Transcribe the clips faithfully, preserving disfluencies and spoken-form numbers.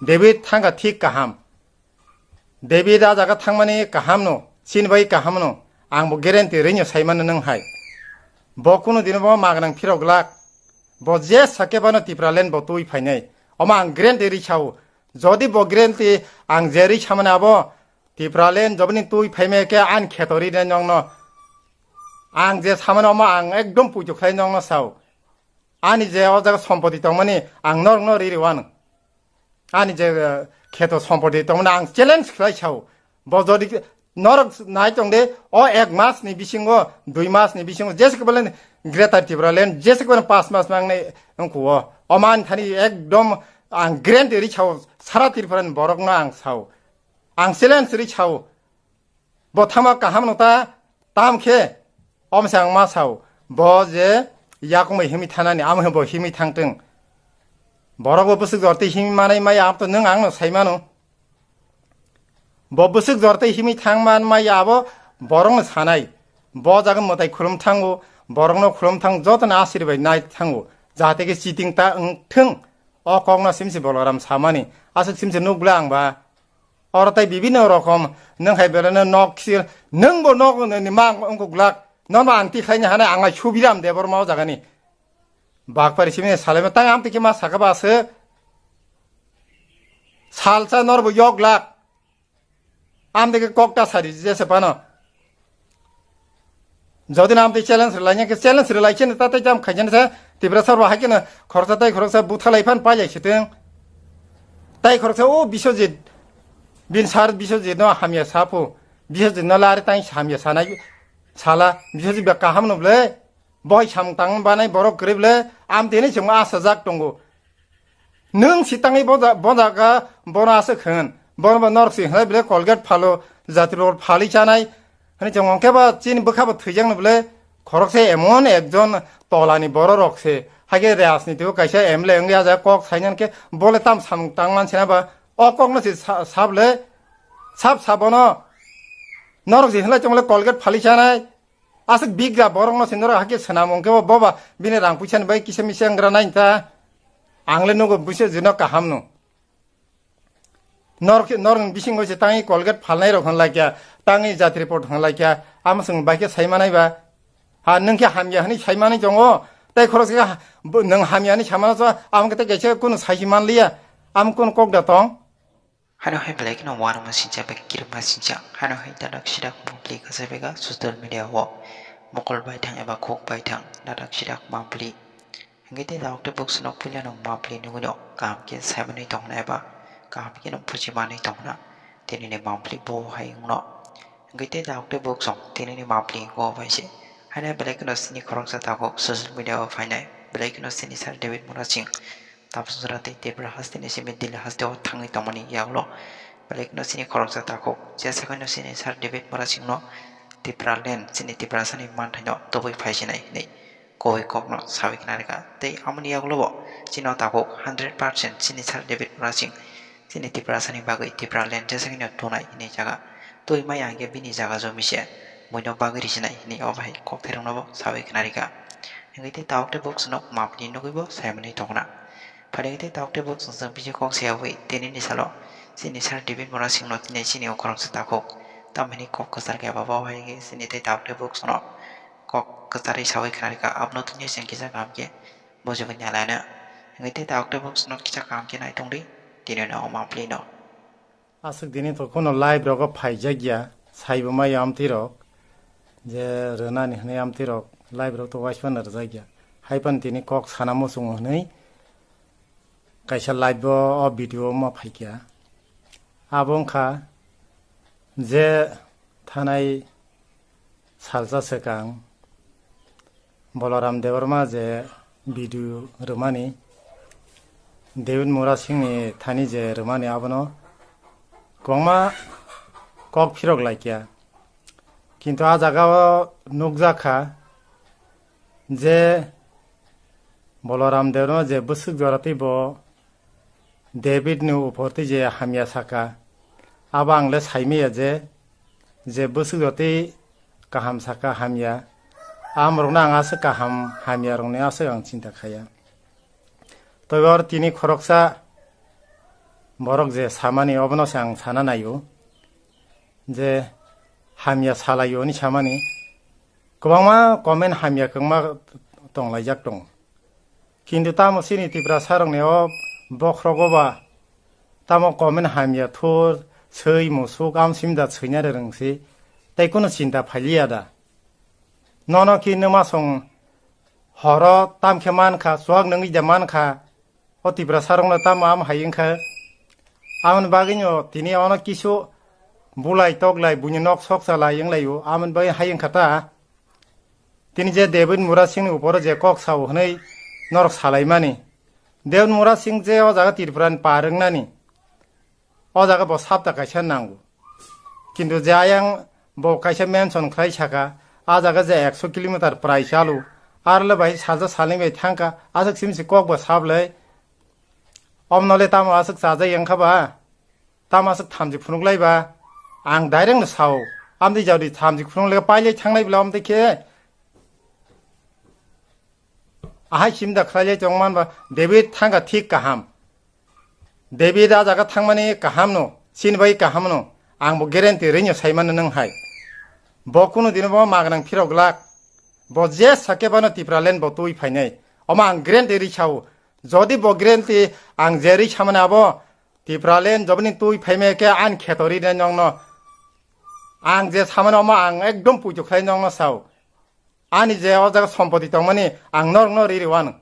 David thangkha thik kaham. David a jaga thangmani kaham no, chini bai kaham no, ang bo guarantee rino saimano nwng hai. Bo kunu dino bo magnang phirok glak. Bo je sake bano Tipraland bo twi phainai. Omo ang guarantee ri sao. Jodi bo guarantee ang je ri samani abo Tipraland joboni twi phaimai khe ani kheto ri nai nongno. Ang je samani omo ang ekdom puitu khlai nongno sao. Ani je o jaga sompoti tongmani ang norokno ri riwano. Ani je, eh, kheto sompoti tongmani ang challenge khlai sao. Bo jodi norok nai tong de, o ek mas ni bisingo, dui mas ni bisingo, jese ke bole Greater Tipraland, jese ke bole pas mas mang nai wngkhu o. O man thani ekdom ang guarantee ri sao, sara Tripura ni borok no ang sao. Ang challenge ri sao. Bo thama kaham no ta, tam khe, om se ang ma sao. Bo je yakung bai himi thanani, am bo himi thangtwng. Borok bo bwswk jorti himi manai maya, am to nwng ang no sai mano. Bo bwswk jortwi himwi thang man maya abo borokno sanai. Bo jaga mwtai khulum thango, borokno khulum thang jotoni asirbai nai thango. Jahate khe chiting ta wng thwng. O kokno simsi Boloram samani. Aswk simsi nukla ang ba. Oro tai bibinno rokom nwng hai belai no nok kisil. Nwng bo nok ni mang wngkuk glak. Nono ang tikhlaini hanai ang ai Subiram Debbarma o jagani. Bakpari simini salaima tang amtwi khe ma saka ba aswk. Salsa norbo yok lak. Amtwi khe kok ta sari jese pano. Jodi na amtwi challenge rwlai khe challenge rwlai khe ta tei jam khaijani sa Tiprasa rw hai khe no khoroksa tei khoroksa buthalai phan pailai sitwng. Tai khoroksa o Biswajit bin sar Biswajit no hamya sapu. Biswajit no lari tang hamya sanai sala Biswajit ba kaham no ble. Boi samung tang banai borok kwrwi ble amtwi hinwi chwng asajak tongo. Nwng si tangwi boja-, bojaga bono aswk hwn. Bono bo norok si hwnlai bwle Colgate phalo, jati rok phalwi chanai. Hwnwi chwng hwnkhe bo chini bwkha bo thwijak no bwle khoroksa emon ekjon tolani borok rok se. Hakhe rajniti o kaisa M L A wngwi a jaga kok sainani khe bole tam samung tang man sina ba o kok no si sa-, sa bwle sap sa bono. Norok si hwnlai chwng bwle Colgate phalwi chanai. Aswk bigra borokno se norok hakhe swnam wngkhe bo boba bini rang puisa ni bai kisa misa wnggra nai ta. Ang le nugo buisa jino kaham no. Norok khe, norok ni bisingo se tangwi Colgate phalnai rok hwn laikya, tangwi jatri pot hwn laikya, amo chwng bai khe sai manai ba. Ha nwng khe hamya hwnwi sai manwi tongo, tei khorok se ha-, bo-, nwng hamya hwnwi samano so, amo khe tei kaisa kunu sai si manliya, amo kunu kok da tong. Hano hai belai kheno uanama sincha bai kirima sincha. Hano hai dadak sidak mapli kasai bega social media o mokol baithang eba khuk baithang dadak sidak mapli. Hingke tei dadak tei buk swnok puila no mapli nugui no kaham khe saimani tongna eba kaham khe no phuchimani tongna. Tini ni mapli bo hai wngno. Hingke tei dadak tei buk song tini ni mapli go bai se. Hano hai belai kheno sini khoroksa tabuk social media o phainai. Belai kheno sini sir David Murasing. Tapsra tei Tripura haste ni simi Delhi haste o thangwi tongmani yagulo belai kheno chini khoroksa takhuk. Jesa kheno chini Sir David Murasing no Tipraland chini Tiprasa ni manthai no tubui phaisinai hinwi koi kok no sawi khna rwkha. Tei amoni yagulo bo chini o takhuk hundred percent chini Sir David Murasing chini Tiprasa ni bagwi Tipraland jesa kheno tunai hinwi jaga twi maya hwnkhe bini jaga jomi se mui no bagwi risinai hinwi o bahai kok thairok no bo sawi khna rwkha. Hwnkhe tei tabuk tei buk swnok mapni nugui bo saimani tongna. Phaidi tei tabuk tei buk chwng chwng bisi kok sayawi tini ni salo chini Sir David Murasing no tini chini o khoroksa takhuk. Tamhini kok kwchar khe abo hai khe chini tei tabuk tei buk swnok kok kwcharwi sawi khna rwkha. Abono tini chwng kisa kaham khe bujigwi nai laino. Hwnkhe tei tabuk tei buk swnok kisa kaham khe nai tongdi tini no o mapli no. Aswk dini to kuno live rogo phaijakya, saibo maya amtwi rok, je rwnani hwnwi amtwi rok live rok to waismano rwjakya. Haiphano tini kok sana muchungo hwnwi kaisa live o, o video ma phaikya. Abo wngkha je thanai salsa swkang Balaram Debbarma je video rwmani, David Murasing ni thani je rwmani abono kwbangma kok phirok laikya. Kintu a jaga o nukjak kha je Balaram Debbarma je bwswk jora tei bo David ni upor tei je hamya saka, abo ang le saimaya je, je bwswk jora tei kaham saka hamya, amorokno ang aswk kaham hamya rokni aswk ang chinta khaya. Tei oro tini khoroksa Borok je samani obono se ang sana naio je hamya salaio ni samani. Kwbangma comment hamya kwbangma tonglaijak tongo. Kintu tamo chini Tiprasa rokni o bokhrogo ba tamo comment hamya thur, swi musuk, am simda swina rwrwng si. Tei kunu chinta phailiya da. Nono ki numa song horo tam khe man kha, chuak nungwi da man kha. O Tiprasa rokno tamo am hai wngkha. Amoni bagwino tini ono kisu bulai toklai buini nok sok chalai wnglaio. Amoni bagwi hai wngkha ta. Tini je David Murasingni uporo je kok sao hwnwi norok salaimani. David Murasing je o jaga Tripurani par wngnani. O jaga bo sapta kaisa nango. Kintu je ayang bo kaisa mention khlai saka, a jaga je ekso kilometer prai chalo, arle bai salsa salni bai thangka, aswk simsi kok bo sablai. Omnole tamo aswk chajak yangkha ba? Tamo aswk thamchi phunuk lai ba? Ang direct no sao. Amdi jaudi thamchi phunuk lai pailai thangnai bla omde khe. Ahai simda khlailai tongman ba David thangka thik kaham. David a jaga thangmani kaham no, chini bai kaham no. Ang bo guarantee rinyo saimano nung hai. Bo kunu dino bo magnang phirok glak. Bo je sake bano Tipraland bo twi phainai. Omo ang guarantee ri sao. Jodi bo guarantee ang je ri samani abo Tipraland joboni twi phaimai khe ani kheto ri nai nongno. Ang je samani omo ang ekdom puitu khlai nongno sao. Ani je o jaga sompoti tongmani ang norokno ri rwano.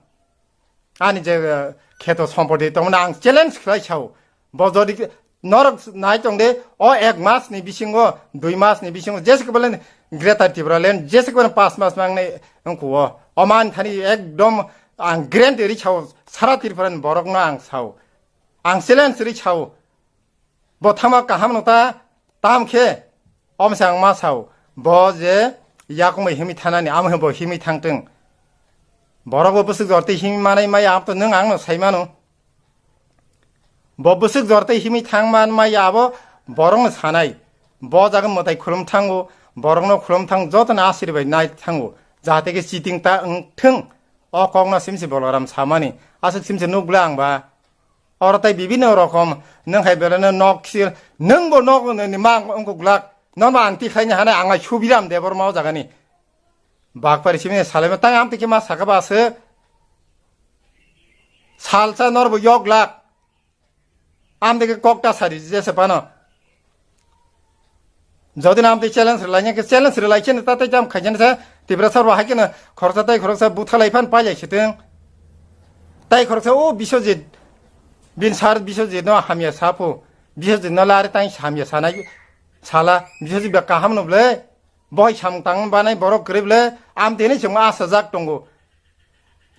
Ani je, eh, kheto sompoti tongmani ang challenge khlai sao. Bo jodi norok nai tong de, o ek mas ni bisingo, dui mas ni bisingo, jese ke bole Greater Tipraland, jese ke bole pas mas mangnai wngkhuo. O man thani ekdom ang guarantee ri sao, sara Tripura ni borokno ang sao. Ang challenge ri sao. Bo thama kaham no ta, tam khe, om se ang ma sao. Bo je yakung bai himwi thanani, amo bo himwi thangtwng. Borok bo bwswk jortwi himwi manai maya, am to nwng ang no sai mano. Bo bwswk jortwi himwi thang man maya abo borok no sanai. Bo jaga mwtai khulum thango, borok no khulum thang joto no asiri bai nai thango. Jahate ke cheating ta wng thwng. O kok no simsi Boloram samani. Aswk simsi nukla ang ba. Oro tai bibinno rokom, nwng hai belai no nok sil, nwng bo nok ni mang wngkuk glak, nono ang tikhlai ni hanai ang lai Subiram Debbarma o jaga ni. Bakpari simi salai ma tang am tiki ma saka ba se. Salsa nor bo yok glak. Am tiki kok ta sari jese pano. Jodi na amtwi challenge rwlaina khe challenge rwlai chini ta tei jam khaijani sa Tiprasa rw hai kheno khoroksa tei khoroksa buthalai phan pailai sitwng. Tai khoroksa o Biswajit, bin sar Biswajit no hamya sapo. Biswajit no lari tang hamya sanai sala. Biswajit ba kaham no ble. Boi samung tang banai borok kwrwi ble. Amtwi hinwi chwng asajak tongo.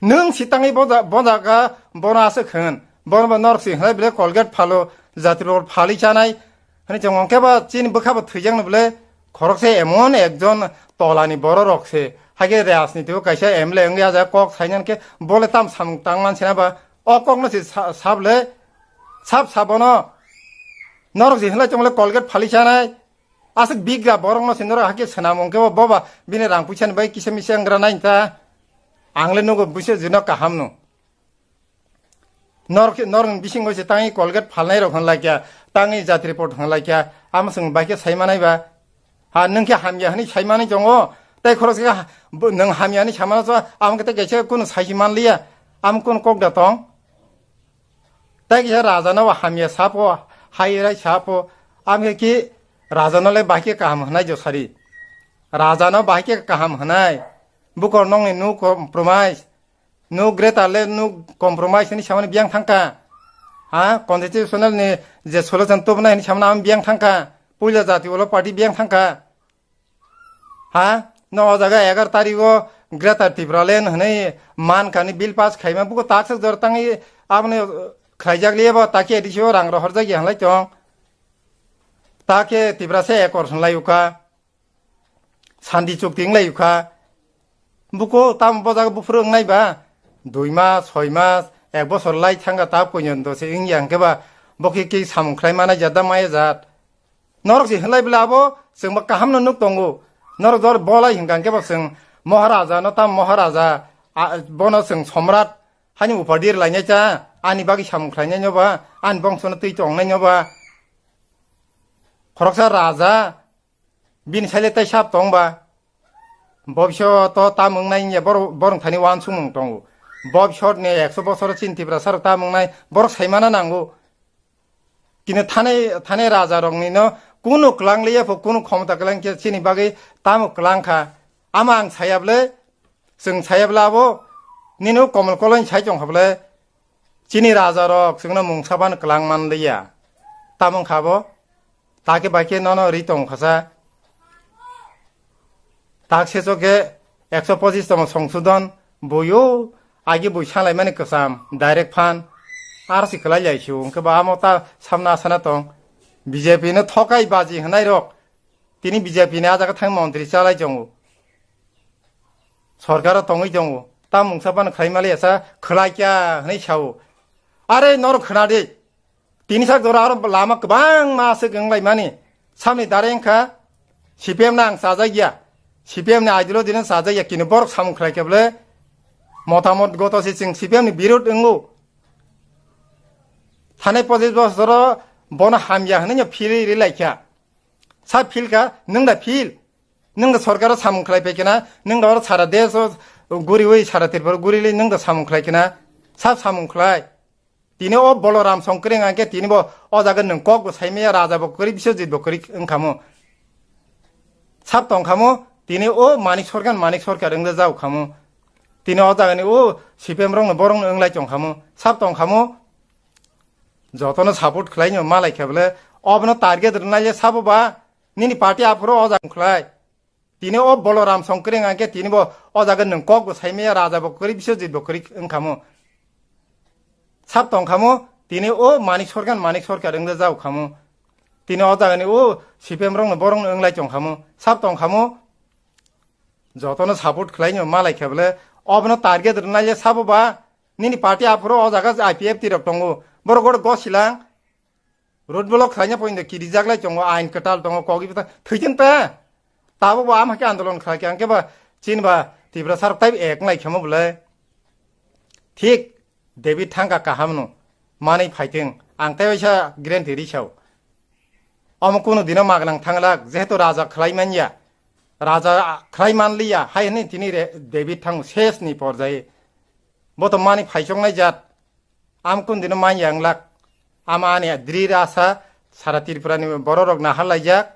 Nwng si tangwi boja-, bojaga bono aswk hwn. Bono bo norok si hwnlai bwle Colgate phalo, jatri rok phalwi chanai. Hwnwi chwng hwnkhe bo chini bwkha bo thwijak no bwle khoroksa emon ekjon tolani borok rok se. Hakhe rajniti o kaisa M L A wngwi aja kok sainani khe bole tam samung tang man sina ba o kok no se sa-, sa bwle sab sa bono norok si hwnlai chwng bwle Colgate phalwi chanai. Aswk bigra borok no se norok hakhe swnam wngkhe bo boba bini rang puisa ni bai kisa misa wnggra nai ta. Ang le nugo buisa jino kaham no. Norok khe, norok ni bisingo se tangwi Colgate phalnai rok hwn laikya, tangwi jatri pot hwn laikya, amo chwng bai khe sai manai ba. Ha, nwng khe hamya hwnwi sai manwi tongo, tei khorok se ha-, bo-, nwng hamya hwnwi samano so, amo khe tei kaisa kunu sai si man liya, amo kunu kok da tong. Tei kisa raja no hamya sapo, hai rai sapo, amkhe ki raja no le bahai khe kaham hwnai josari. Raja no bahai khe kaham hwnai. Bukor nongni nu compromise. Nu greater le nu compromise ni samani biyang thangka. Ha, constitutional ni je solution tubunai ni samani am biyang thangka. Puila jati ulo party biyang thangka. Ha? No o jaga egar tarigo Greater Tipraland hwnwi man kani bill pass khaima buko taksa jor tangwi aboni khlaijak liya bo taki A D C o rang rohorjak ya hwnlai tong. Take Tiprasa ekor hwnlai ukha. Sandi chukti wnglai ukha. Buko tam bo jaga buphuru wngnai ba? Dui mas, soi mas, ek bosor lai thangka ta koinyondo se wngya hwnkhe ba bo khe khe samung khlai manai jat da maya jat. Norok se hwnlai bwle abo chwngbo kaham no nuk tongo. Norok jor bolai hwnkha hwnkhe bo chwng Maharaja no tam Maharaja, a, bono chwng Somrat hani upadi rwlainai cha, ani bagwi samung khlainai no ba, ani bongsono twi tongnai no ba. Khoroksa raja, bini saile tai sap tong ba. Bobishoto tam wngnai wngya borok, borok thani uansukmung tongo. Bobishot ni ekso bosoro chini Tiprasa rok tam wngnai borok saimana nango. Kini thani, thani raja rok ni no kunu kwlang liya pho, kunu khomota kwlang khe chini bagwi tamo kwlang kha. Ama ang saya bwle, chwng saya bwle abo nini o Komol Koloi sai tong kha bwle. Chini raja rok chwngno mungsa ban kwlang man liya. Tamo wngkha bo? Take bai khe nono ri tong kha sa. Tak se chok khe ekso pochis tongmo songsodon bui o agi bui sanglai mani kwcham direct phan. Ar si kwlai lai su hwnkhe bo amo ta samna sana tong. B J P no thokai baji hwnai rok tini B J P ni a jaga thang montri chalai tongo. Sorkaro tongwi tongo. Ta mungsa phano khlai maliya sa khwlai kya hwnwi sao. Are norok khwna di. Tini sak jora aro lama kwbangma aswk wnglaimani. Samni dare wngkha C P M no ang chajak ya. C P M ni ideology no chajak ya. Kini borok samung khlai khe bwle motamot goto se chwng C P M ni birod wngo. Thanai pochis bosoro bono hamya hwnwi no philwi ri lai kha. Sa phil kha, nwng da phil. Nwng da sorkaro samung khlai pai khe na, nwng da oro sara desh o guriwi sara Tripura gurili nwng da samung khlai khe na. Sa samung khlai. Tini o Boloram Songkring ang khe tini bo o jaga nwng kok bo sai maya, raja bo kwrwi, Biswajit bo kwrwi wng kha mo. Sab tong kha mo, tini o Manik Sorkar, Manik Sorkar wng jak kha mo. Tini o jaga ni o C P M rok no borok no wng lai tong kha mo. Sab tong kha mo, joto no support khlai no ma lai kha bwle. Obono target rwnai le sabo ba, nini party aphuru o jaga khlai. Tini o Boloram Songkring ang khe tini bo o jaga nwng kok bo sai maya, raja bo kwrwi, Biswajit bo kwrwi wng kha mo. Sab tong kha mo, tini o Manik Sorkar, Manik Sorkar wng jak kha mo. Tini o jaga ni o C P M rok no borok no wng lai tong kha mo. Sab tong kha mo, joto no support khlai no ma lai kha bwle. Obono target rwnai le sabo ba, nini party aphuru o jaga I P F T rok tongo. Borok goro gosilang. Road block khlaina poino kirijak lai tongo, ain kwtal tongo, kok ibo ta thwiting ta. Tabo bo ama khe andolon khlai khe, ang khe ba chini ba Tiprasa rok tai ek nai khemo bwle. Thik David thangka kaham no manwi phaiting, ang tai waisa guarantee ri sao. Omo kunu dino magnang thanglak, jehetu raja khlai manya, raja khlai manliya, hai hwnwi tini re David thango ses ni porjai. Bo to manwi phaichoknai jat. Am kundino manya wng lak. Ama ani drir asa sara Tripura ni borok rok nahar laijak,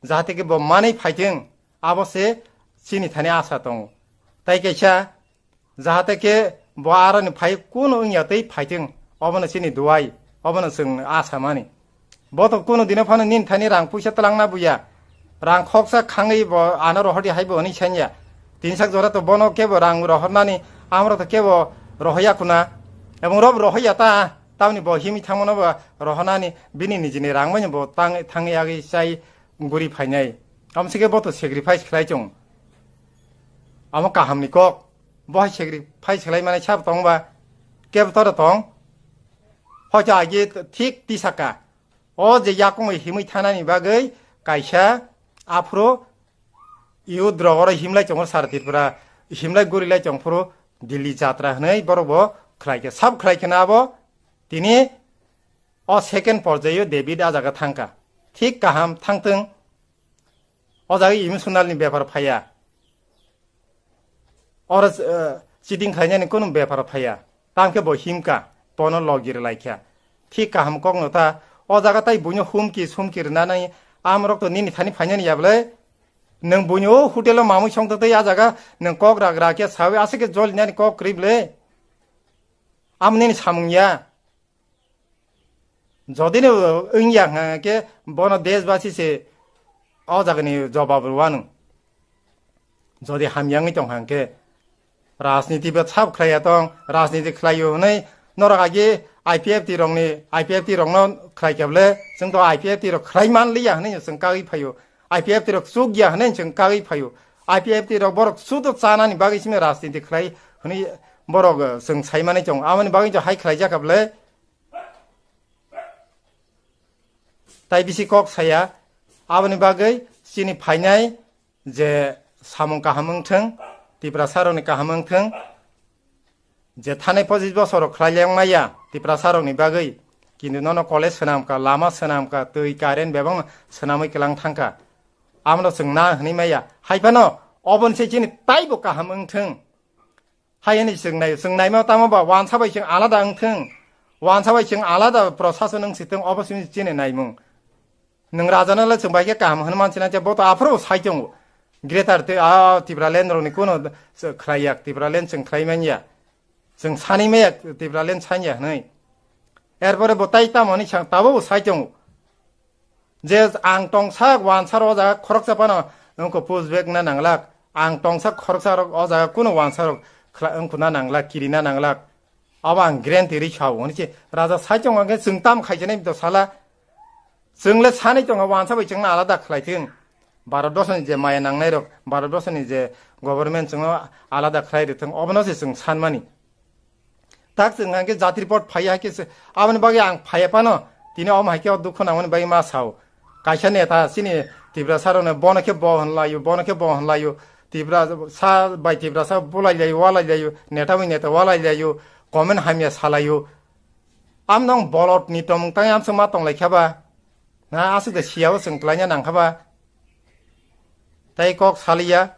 jahate ke bo manwi phaithwng, abo se chini thani asa tongo. Tai kaisa, jahate ke bo aroni phai kunu wngya tei phaithwng, obono chini duai, obono chwng asa mani. Bo to kunu dino phano nini thani rang puisa twlangna buya. Rang khoksa khangwi bo ano rohordi hai bo hwnwi sanya. Tin sak jora to bono kebo rang rohornani, amrok to kebo rohoya kuna. Ebong rob rohoya ta, tamni bo himwi thangmano bo rohonani, bini nijini rang bai bo tang, thangwi agwi chai guri phainai. Amsike bo to sacrifice khlai chong. Amo kahamni kok. Bo hai sacrifice khlai manai sabo tong ba? Kebo toro tong. Hoito agi thik tisaka. O je yakung bai himwi thanani bagwi kaisa aphuru youth rok oro himlai tongo sara Tripura, himlai gurilai tong phuru Delhi jatra hwnwi borok bo khlai khe, sab khlai khe na abo tini o second porjaio David a jaga thangka. Thik kaham thangtwng. O jaga emotional ni bepar phaiya. Oro, eh, cheating khlainani kunu bepar phaiya. Tamo khe bo himka, bono logi rwlaikha. Thik kaham kokno ta. O jaga tai buino humki sumki rwnani amrok to nini thani phainani ya bwle? Nwng buino o hotel o mamwi songtwtwi a jaga nwng kok rak rakya sawi aswk khe jolinani kok kwrwi bwle? Amo nini samung ya. Jodi no wngya hwnkhe bono deshbasi se o jagani jobab rwanu. Jodi hamya wngwi tong hwnkhe rajniti bo sab khlaiya tong, rajniti khlaio hwnwi norok agi I P F T rokni, I P F T rokno khlai khe bwle, chwng to I P F T rok khlai man liya hwnwi chwng kagwi phaio. I P F T rok chukya hwnwi chwng kagwi phaio. I P F T rok borok sudo chanani bagwi simi rajniti khlai hwnwi borok, eh, chwng saimani tongo. Aboni bagwi to hai khlaijak kha bwle. Tai bisi kok saya, aboni bagwi chini phainai je samung kaham wngthwng, Tiprasa rokni kaham wngthwng, je thanai pochis bosor rok khlai leng maya, Tiprasa rokni bagwi. Kintu nono college swnam ka, lama swnam ka, twi current bebak swnamwi kwlang thang ka. Amno chwng na hwnwi maya. Hai phano oboni se chini taibo kaham wng thung. Hai hwnwi chwng nai, chwng naima tamo ba wansa bai chwng alada wng thung. Wansa bai chwng alada prosason wng si thung, obo chini, chini naimung. Nwng raja no le chwng bai khe kaham hwnwi man sinai, bo to aphuru sai tongo. Greater Ti-, a Tipraland rokni kuno khlai yak, Tipraland chwng khlai man ya. Chwng sani maya Tipraland sanya hwnwi. Erpore bo tai tamo hwnwi sang, tabo bo sai tongo. Je ang tongsa wansa rok o jaga khoroksa phano wngkha push back na nanglak. Ang tongsa khoroksa rok o jaga kuno wansa rok khla-, wngkha na nanglak, kiri na nanglak. Abo ang guarantee ri sao hwnwi se raja sai tongo, hwnkhe chwng tam khaijanai to sala. Chwng le sanwi tongo, wansa bai chwngno alada khlai thung. Bharat borsoni je maya nangnai rok, Bharat borsoni je government chwngno alada khlai rwthung, obono se chwng sanmani. Tak chwng hwnkhe jati report phaiya hai khe se, aboni bagwi ang phaiya phano, tini omo hai khe o dukhu nangmani bagwi ma sao. Kaisa neta chini Tiprasa rokno bono khe bo hwnlaio, bono khe bo hwnlaio. Tiprasa bai Tiprasa bulai laio, walai laio, neta bai neta walai laio, comment hamya salaio. Amnong bolot ni tongmung tang amsong ma tonglai kha ba? Na aswk de siyao chwng twlaina nang kha ba? Tei kok saliya,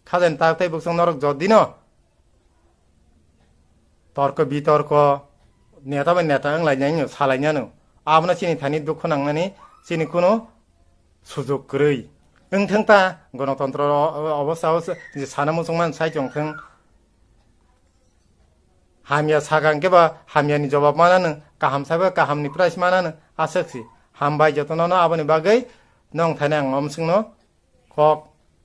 khajen tak tei buksong norok jot dino. Torko bitorko, neta bai neta wng lai nai no, salai nano. Abono chini thani dukhu nangnani chini kuno sujok kwrwi. Wng thang ta, gonotontro o-, obostha o se, je sana muchung man sai chong thang. Hamya sakang khe ba hamya ni jobab manano, kaham sabo kaham ni price manano, aswk si. Hambai jotono no aboni bagwi nong thani ang omswng no kok